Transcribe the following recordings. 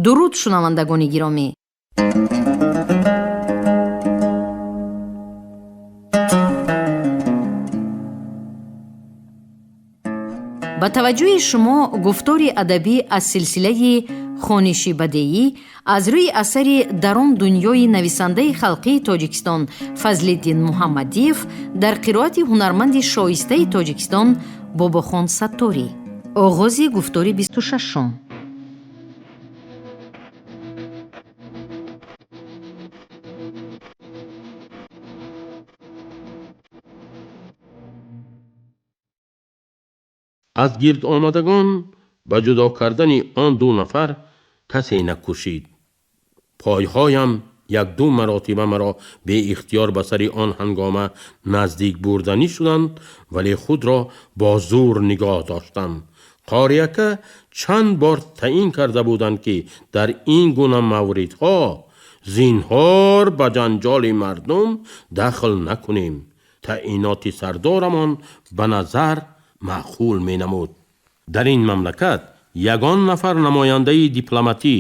Дуруд, шунавандагони гиромӣ. Ба таваҷҷӯҳи шумо гуфтори адабӣ аз силсилаи хониши бадеӣ аз рӯи асари «Дар он дунёи» нависандаи халқии Тоҷикистон Фазлиддин Муҳаммадиев дар қироати ҳунарманди шоистаи Тоҷикистон Бобохон Сатторӣ. Оғози гуфтори 26-ум. Аз гирд омадагон ба ҷудо кардани он ду нафар касе накӯшид. Пойҳоям як-ду маротиба маро беихтиёр ба сари он ҳангома наздик бурданӣ шуданд, вале худро бо зӯр нигоҳ доштам. Қориака чанд бор таъин карда буданд, ки дар ин гуна мавридҳо зинҳор ба ҷанҷоли мардум дахл накунем. Таъиноти сардорамон ба назар маъқул менамуд. Дар ин мамлакат ягон нафар намояндаи дипломатӣ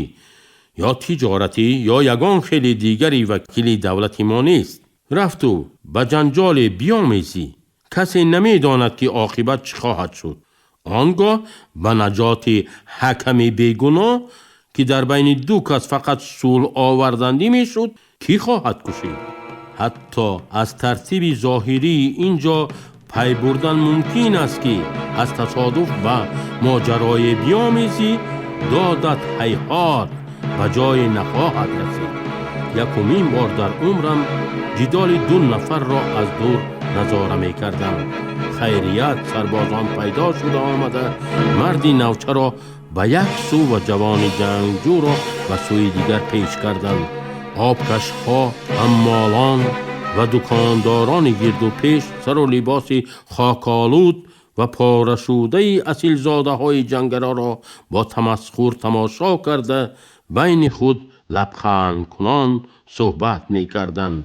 ё тиҷоратӣ ё ягон хели дигари вакили давлати мо нест. Рафту ба ҷанҷоле биёмезӣ, касе намедонад, ки оқибат чӣ хоҳад шуд. Он гоҳ ба наҷоти ҳаками бегуноҳ, ки дар байни ду кас фақат сулҳ овардандӣ мешуд, кӣ хоҳад кушид? Ҳатто аз тартиби зоҳирии ин ҷо пай бурдан мумкин аст, ки аз тасодуф ба моҷарое биёмезӣ, додат ҳайҳот ба ҷое нахоҳад расид. Якумин бор дар умрам ҷидоли ду нафарро аз дур назора мекардам. Хайрият, сарбозон пайдо шуда омада, марди навчаро ба як сӯ ва ҷавони ҷангҷӯро ба сӯи дигар пеш карданд. Обкашҳо, ҳаммолон ва дукондорони гирду пеш сару либоси хоколуд ва порашудаи асилзодаҳои ҷангароро бо тамасхур тамошо карда, байни худ лабхандкунон суҳбат мекарданд.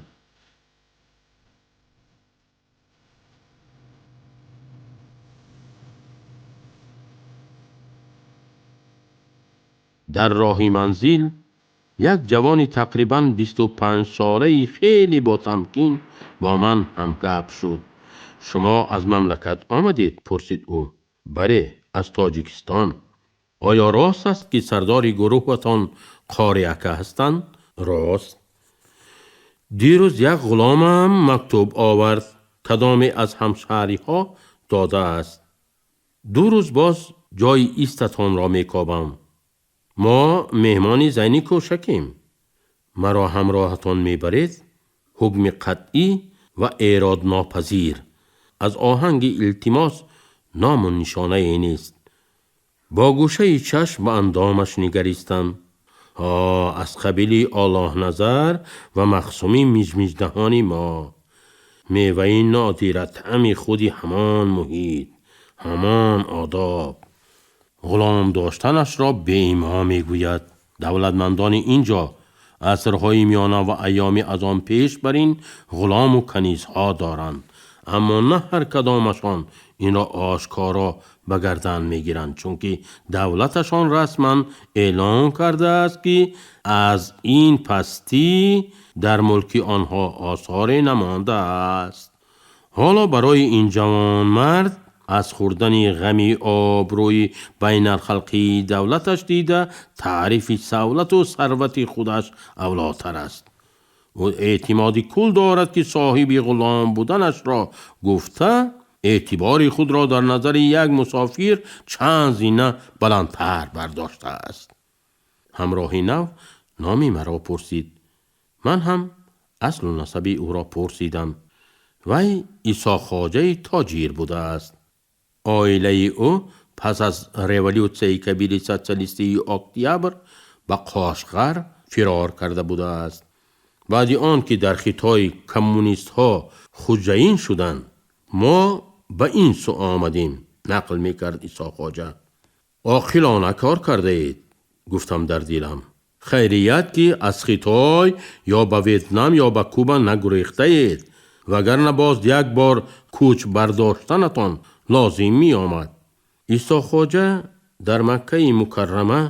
Дар роҳи манзил як ҷавони тақрибан 25-солаи хеле ботамкин бо ман ҳамгап шуд. Шумо аз мамлакат омадед? Пурсид ӯ. Бале, аз Тоҷикистон. Оё рост аст, ки сардори гурӯҳатон Қориака ҳастанд? Рост. Дирӯз як ғуломам мактуб овард, кадоме аз ҳамшаҳриҳо додааст. 2 рӯз боз ҷои истатонро мекобам. Мо меҳмони зайни кӯшакем. Маро ҳамроҳатон мебаред? Ҳукми қатъӣ ва эроднопазир. Аз оҳанги илтимос ному нишонае нест. Бо гӯшаи чашм ба андомаш нигаристам. Ҳо, аз қабили Оллоҳназар ва махсуми мижмиждаҳони мо. Меваи нодира таъми худи ҳамон муҳит, ҳамон одоб. Ғулом доштанашро беимо мегӯяд. Давлатмандони ин ҷо асрҳои миёна ва айёми аз он пеш бар ин ғулому канизҳо доранд, аммо на ҳар кадомашон инро ошкоро ба гардан мегиранд, чунки давлаташон расман эълон кардааст, ки аз ин пастӣ дар мулки онҳо осоре намондааст. Ҳоло барои ин ҷавонмард аз хӯрдани ғами обрӯи байналхалқии давлаташ дида таърифи савлату сарвати худаш авлотар аст. Ӯ эътимоди кул дорад, ки соҳиби ғулом буданашро гуфта эътибори худро дар назари як мусофир чанд зина баландтар бардоштааст. Ҳамроҳи нав номи маро пурсид. Ман ҳам аслу насаби ӯро пурсидам. Вай Исохоҷаи тоҷир будааст. Оилаи ӯ пас аз револютсияи кабири социалистии октябр ба Қошғар фирор карда будааст. Баъди он ки дар Хитой коммунистҳо хуҷаин шуданд, мо ба ин сӯ омадем, нақл мекард Исохоҷа. Оқилона кор кардаед, гуфтам дар дилам. Хайрият, ки аз Хитой ё ба Ветнам ё ба Куба нагурехтаед, вагарна боз як бор кӯч бардоштанатон лозим меомад. Исохоҷа дар Маккаи Мукаррама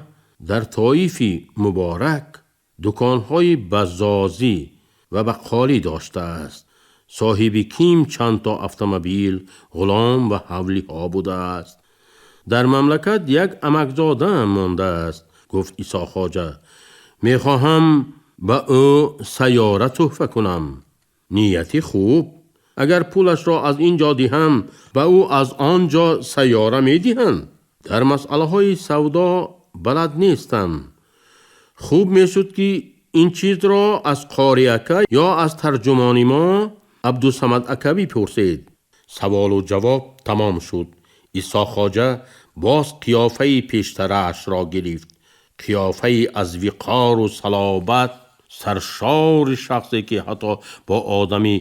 Дар Тоифи Муборак дуконҳои баззозӣ ва баққолӣ доштааст. Соҳиби ким чанд то автомобил, ғулом ва ҳавлиҳо будааст. Дар мамлакат як амакзодаам мондааст, гуфт Исо Хоҷа. Мехоҳам ба ӯ сайёра тӯҳфа кунам. Нияти хуб. Агар пулашро аз ин ҷо диҳам, ба ӯ аз он ҷо сайёра медиҳанд. Дар масъалаҳои савдо балад нестам. Хуб мешуд, ки ин чизро аз қори ака ё аз тарҷумони мо Абдусамад ака бипурсед. Саволу ҷавоб тамом шуд. Исо Хоҷа боз қиёфаи пештараашро гирифт. Қиёфаи аз виқору салобат саршори шахсе, ки ҳатто бо одами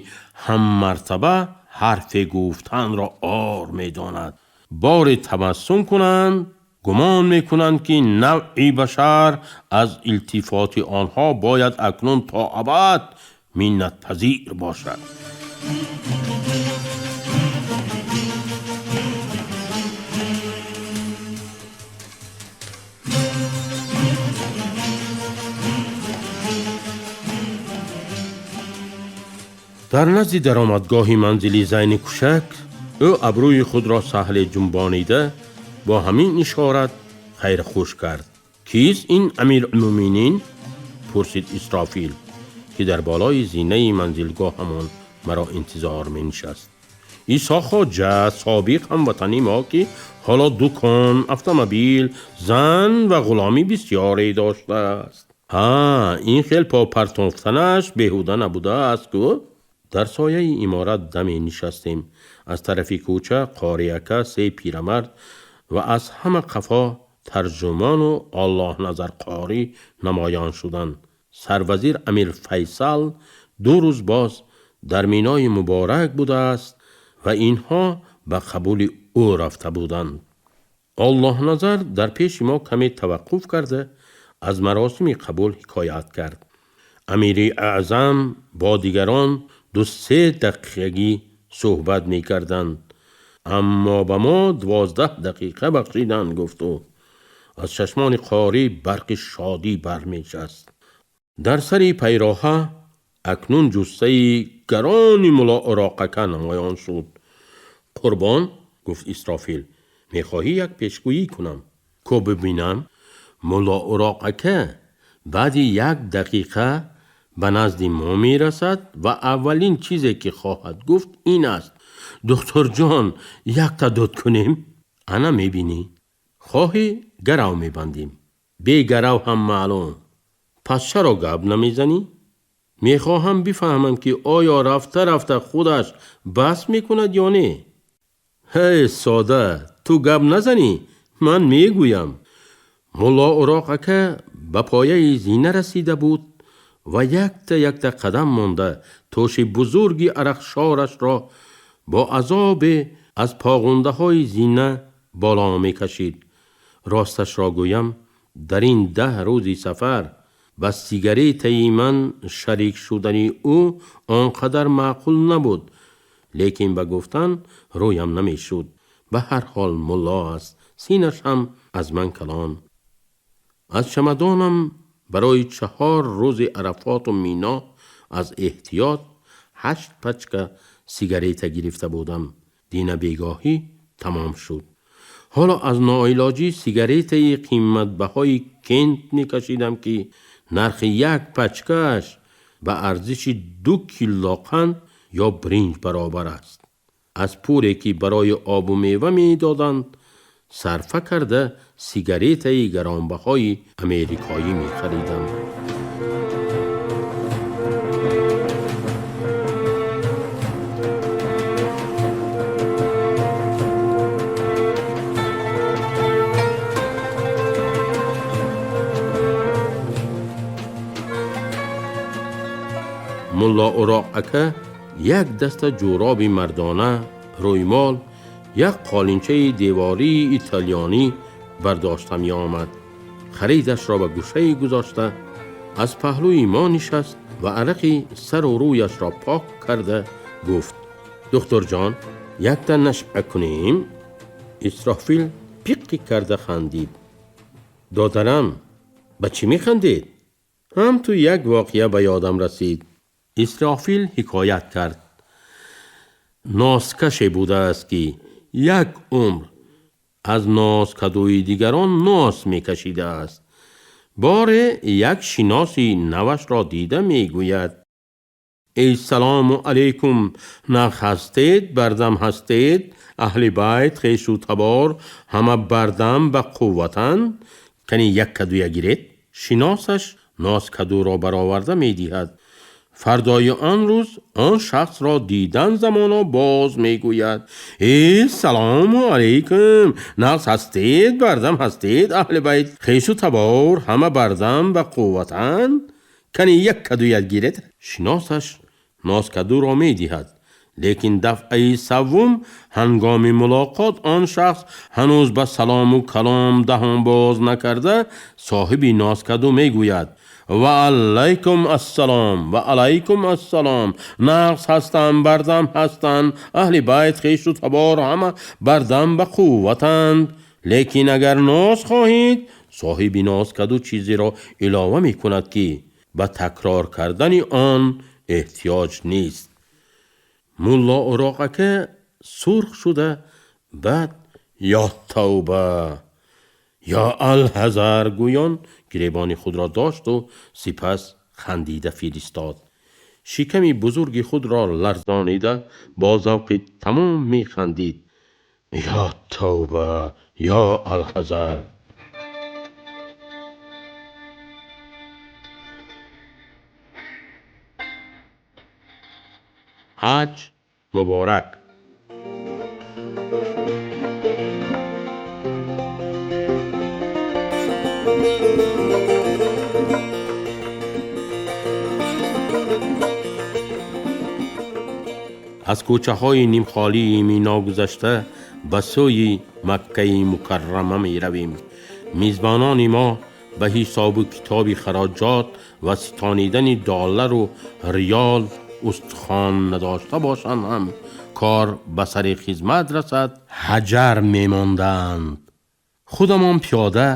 ҳаммартаба ҳарфе гуфтанро ор медонад. Боре табассум кунанд, гумон мекунанд, ки навъи башар аз илтифоти онҳо бояд акнун то абад миннатпазир бошад. Дар назди даромадгоҳи манзили Зайни Кушак ӯ абрӯи худро саҳле ҷунбонида бо ҳамин ишорат хайрхуш кард. Кист ин Амирулмӯъминин? Пурсид Исрофил, ки дар болои зинаи манзилгоҳамон маро интизор менишаст. Исо Хоҷа, собиқ ҳамватани мо, ки ҳоло дукон, автомобил, зан ва ғуломи бисёре доштааст. Ҳа, ин хел попартофтанаш беҳуда набудааст ку. Дар сояи иморат даме нишастем. Аз тарафи кӯча қори ака, се пирамард ва аз ҳама қафо тарҷумону Оллоҳназар қорӣ намоён шуданд. Сарвазир Амир Файсал 2 рӯз боз дар Минои Муборак будааст ва инҳо ба қабули ӯ рафта буданд. Оллоҳназар дар пеши мо каме таваққуф карда аз маросими қабул ҳикоят кард. Амири Аъзам бо дигарон 2-3 дақиқагӣ суҳбат мекарданд, аммо ба мо 12 дақиқа бахшиданд, гуфт ӯ. Аз чашмони қорӣ барқи шодӣ бармешаст. Дар сари пайроҳа акнун ҷуссаи гарони Мулло Уроқака намоён шуд. Қурбон, гуфт Исрофил, мехоҳӣ як пешгӯӣ кунам? Ко бибинам? Мулло Уроқака баъди 1 дақиқа ба назди мо мерасад ва аввалин чизе, ки хоҳад гуфт, ин аст: духтурҷон, якта дуд кунем? Ана мебинӣ. Хоҳӣ гарав мебандем. Бе гарав ҳам маълум. Пас чаро гап намезанӣ? Мехоҳам бифаҳмам, ки оё рафта-рафта худаш бас мекунад ё не? Ҳей, сода, ту гап назанӣ, ман мегӯям. Мулло Уроқака ба пояи зина расида буд ва якта-якта қадам монда тоши бузурги арақшорашро бо азобе аз поғундаҳои зина боло мекашид. Росташро гӯям, дар ин 10 рӯзи сафар ба сигаретаи ман шарик шудани ӯ он қадар маъқул набуд, лекин ба гуфтан рӯям намешуд. Ба ҳар ҳол мулло аст, синаш ҳам аз ман калон. Аз чамадонам барои 4 рӯзи Арафоту Мино аз эҳтиёт 8 пачка сигарета гирифта будам. Дина бегоҳӣ тамом шуд. Ҳоло аз ноилоҷӣ сигаретаи қиматбаҳои Кент мекашидам, ки нархи як пачкааш ба арзиши 2 кило қанд ё биринҷ баробар аст. Аз пуле, ки барои обу мева медоданд, сарфа карда сигаретаи гаронбаҳои америкоӣ мехаридам. Мулло Уроқ ака як даста ҷӯроби мардона, рӯймол, як қолинчаи девории италёнӣ бардошта меомад. Харидашро ба гӯшае гузошта аз паҳлӯи мо нишаст ва арақи сару рӯяшро пок карда гуфт: духтурҷон, якта нашъа кунем? Исрофил пиққи карда хандид. Додарам, Ба чӣ механдед? Ҳам ту як воқеа ба ёдам расид. Исрофил ҳикоят кард. Носкаше будааст, ки як умр аз носкадӯи дигарон нос мекашидааст. Боре як шиноси навашро дида мегӯяд: эй салому алайкум, нағз ҳастед, бардам ҳастед, аҳли байт, хешу табор ҳама бардам ба қувватанд, кани як кадуя гиред. Шиносаш носкадуро бароварда медиҳад. Фардои он рӯз он шахсро дидан замоно боз мегӯяд: э салому алайкум, нағз ҳастед, бардам ҳастед, аҳли байт, хешу табор ҳама бардам ба қувватанд, кани як кадуят гиред. Шиносаш носкадуро медиҳад. Лекин дафъаи саввум ҳангоми мулоқот он шахс ҳанӯз ба салому калом даҳон боз накарда, соҳиби носкаду мегӯяд: ва алайкум ассалом, ва алайкум ассалом, нағз ҳастам, бардам ҳастанд, аҳли байт, хешу табор ҳама бардам ба қувватанд, лекин агар нос хоҳед, соҳиби носкаду чизеро илова мекунад, ки ба такрор кардани он эҳтиёҷ нест. Мулло Уроқ ака сурх шуда, баъд ё тавба, ё алҳазар гӯён гиребони худро дошту сипас хандида фиристод. Шиками бузурги худро ларзонида бо завқи тамом механдид. Ё тавба, ё алҳазар. Ҳаҷ муборак. Аз кӯчаҳои нимхолии Мино гузашта ба сӯи Маккаи Мукаррама меравем. Мизбонони мо ба ҳисобу китоби хароҷот ва ситонидани доллару риёл устухон надошта бошанд ҳам кор ба сари хизмат расад, ҳаҷар мемонданд. Худамон пиёда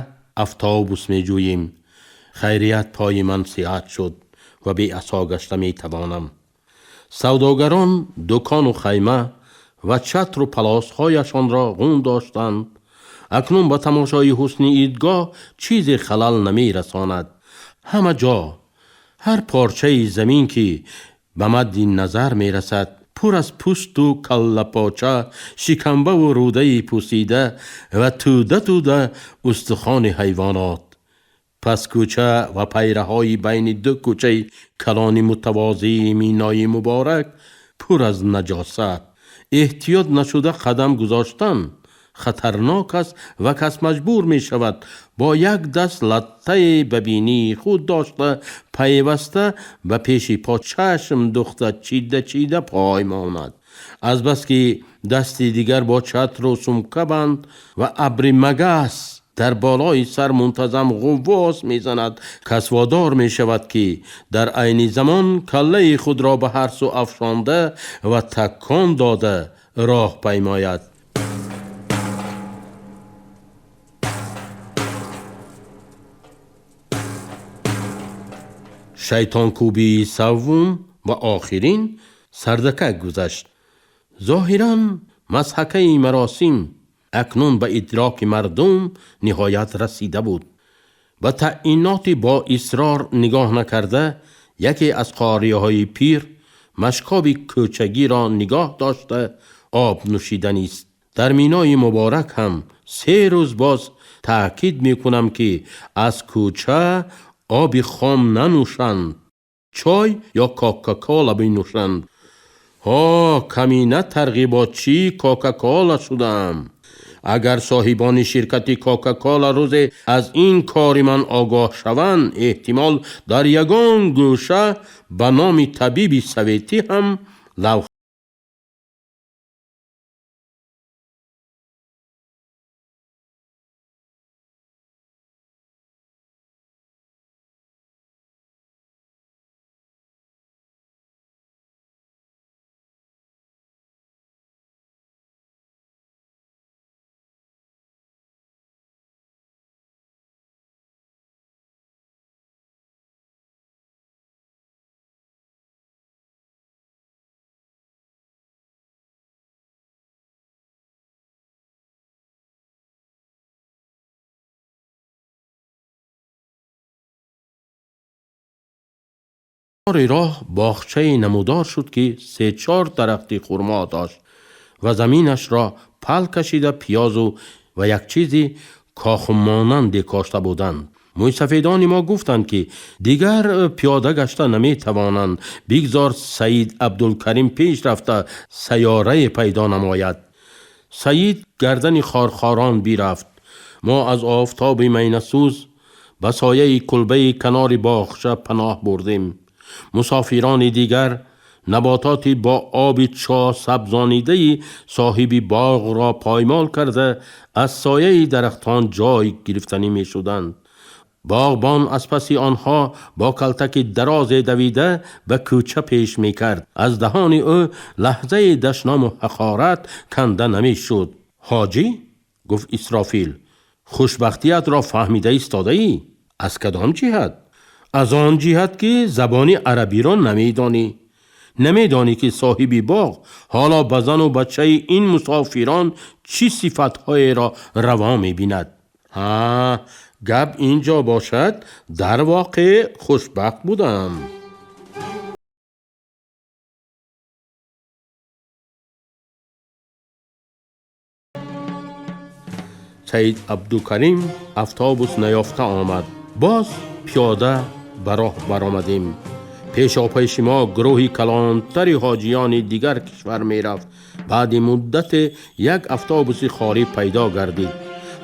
автобус меҷӯем. Хайрият пои ман сиҳат шуд ва беасо гашта метавонам. Савдогарон дукону хайма ва чатру палосҳояшонро ғун доштанд. Акнун ба тамошои ҳусни идгоҳ чизе халал намерасонад. Ҳама ҷо, ҳар порчаи замин ки ба мадди назар мерасад, пур аз пӯсту каллапоча, шикамбаву рӯдаи пӯсида ва тӯда-тӯда устухони ҳайвонот. Пас кӯча ва пайраҳои байни ду кӯчаи калони мутавозии Минои Муборак пур аз наҷосат. Эҳтиёт нашуда қадам гузоштан хатарнок аст ва кас маҷбур мешавад бо як даст латтае ба бинии худ дошта, пайваста ба пеши по чашм духта чида-чида пой монад. Азбаски дасти дигар бо чатру сумка банд ва абри магас дар болои сар мунтазам ғуввос мезанад, кас водор мешавад, ки дар айни замон каллаи худро ба ҳар сӯ афшонда ва такон дода роҳ паймояд. Шайтонкӯбии саввум ва охирин сардакак гузашт. Зоҳиран мазҳакаи маросим акнун ба идроки мардум ниҳоят расида буд. Ба таъиноти бо исрор нигоҳ накарда, яке аз қориҳои пир машкоби кӯчагиро нигоҳ дошта об нӯшиданист. Дар Минои Муборак ҳам 3 рӯз боз таъкид мекунам, ки аз кӯча оби хом нанӯшанд, чой ё кока-кола бинӯшанд. Ҳо, камина тарғиботчии кока-кола шудаам. Агар соҳибони ширкати кока-кола рӯзе аз ин кори ман огоҳ шаванд, эҳтимол дар ягон гӯша ба номи табиби советӣ ҳам лавҳ Роҳ боғчае намудор шуд, ки се-чор дарахти хурмо дошт ва заминашро пал кашида пиёзу ва як чизи кохумонанде кошта буданд. Мӯйсафедони мо гуфтанд, ки дигар пиёда гашта наметавонанд, бигзор Саид Абдулкарим пеш рафта сайёрае пайдо намояд. Саид гардани хорхорон бирафт. Мо аз офтоби майнасӯз ба сояи кулбаи канори боғча паноҳ бурдем. Мусофирони дигар набототи бо оби чоҳ сабзонидаи соҳиби боғро поймол карда, аз сояи дарахтон ҷой гирифтанӣ мешуданд. Боғбон аз паси онҳо бо калтаки дарозе давида ба кӯча пеш мекард. Аз даҳони ӯ лаҳзаи дашному ҳақорат канда намешуд. Ҳоҷӣ, гуфт Исрофил, хушбахтиятро фаҳмида истодаӣ? Аз кадом ҷиҳат? Аз он ҷиҳат, ки забони арабиро намедонӣ. Намедонӣ, ки соҳиби боғ ҳоло ба зану бачаи ин мусофирон чӣ сифатҳоеро раво мебинад. Ҳа, гап ин ҷо бошад, дар воқеъ хушбахт будам. Саид Абдукарим автобус наёфта омад. Боз пиёда ба роҳ баромадем. Пешопеши мо гурӯҳи калонтари ҳоҷиёни дигар кишвар мерафт. Баъди муддате як автобуси холӣ пайдо гардид.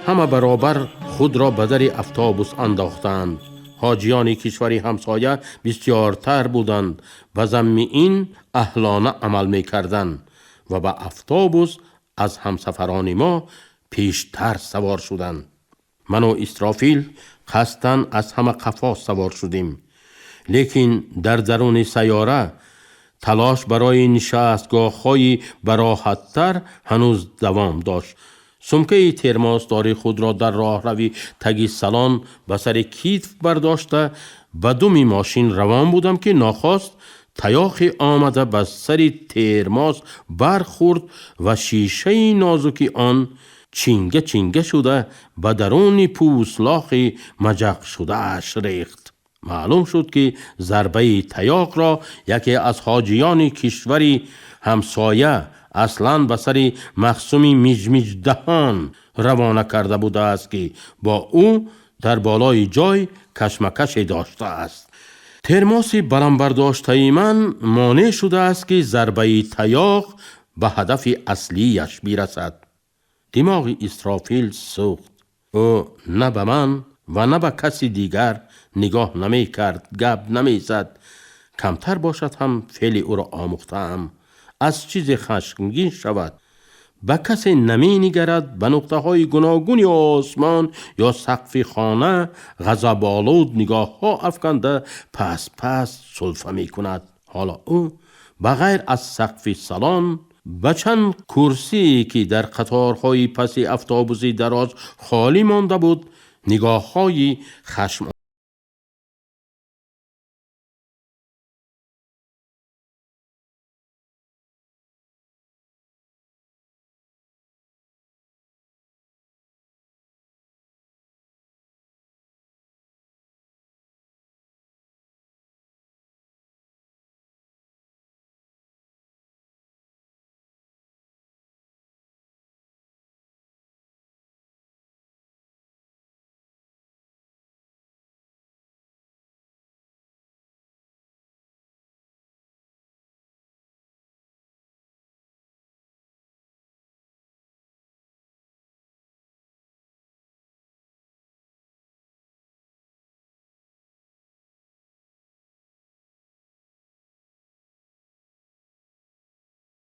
Ҳама баробар худро ба дари автобус андохтанд. Ҳоҷиёни кишвари ҳамсоя бисёртар буданд, ба замми ин аҳлона амал мекарданд ва ба автобус аз ҳамсафарони мо пештар савор шуданд. Ману Исрофил қасдан аз ҳама қафо савор шудем. Лекин дар даруни сайёра талош барои нишастгоҳҳои бароҳаттар ҳанӯз давом дошт. Сумкаи термосдори худро дар роҳрави таги салон ба сари китф бардошта ба думи мошин равон будам, ки нохост таёқе омада ба сари термос бархӯрд ва шишаи нозуки он чинга чинга шуда ба даруни пӯслоқи маҷақшудааш рехт. Маълум шуд, ки зарбаи таёқро яке аз ҳоҷиёни кишвари ҳамсоя аслан ба сари махсуми миҷмиҷдаҳон равона карда будааст, ки бо ӯ дар болои ҷой кашмакаше доштааст. Термоси баландбардоштаи ман монеъ шудааст, ки зарбаи таёқ ба ҳадафи аслияш бирасад. Димоғи Исрофил сӯхт. Ӯ на ба ман ва на ба каси дигар нигоҳ намекард, гап намезад. Камтар бошад ҳам феъли ӯро омӯхтаам. Аз чизе хашмгин шавад, ба касе наменигарад, ба нуқтаҳои гуногуни осмон ё сақфи хона ғазаболуд нигоҳҳо афканда пас пас сулфа мекунад. Ҳоло ӯ ба ғайр аз сақфи салон ба чанд курсие, ки дар қаторҳои паси автобуси дароз холӣ монда буд, нигоҳҳои хашм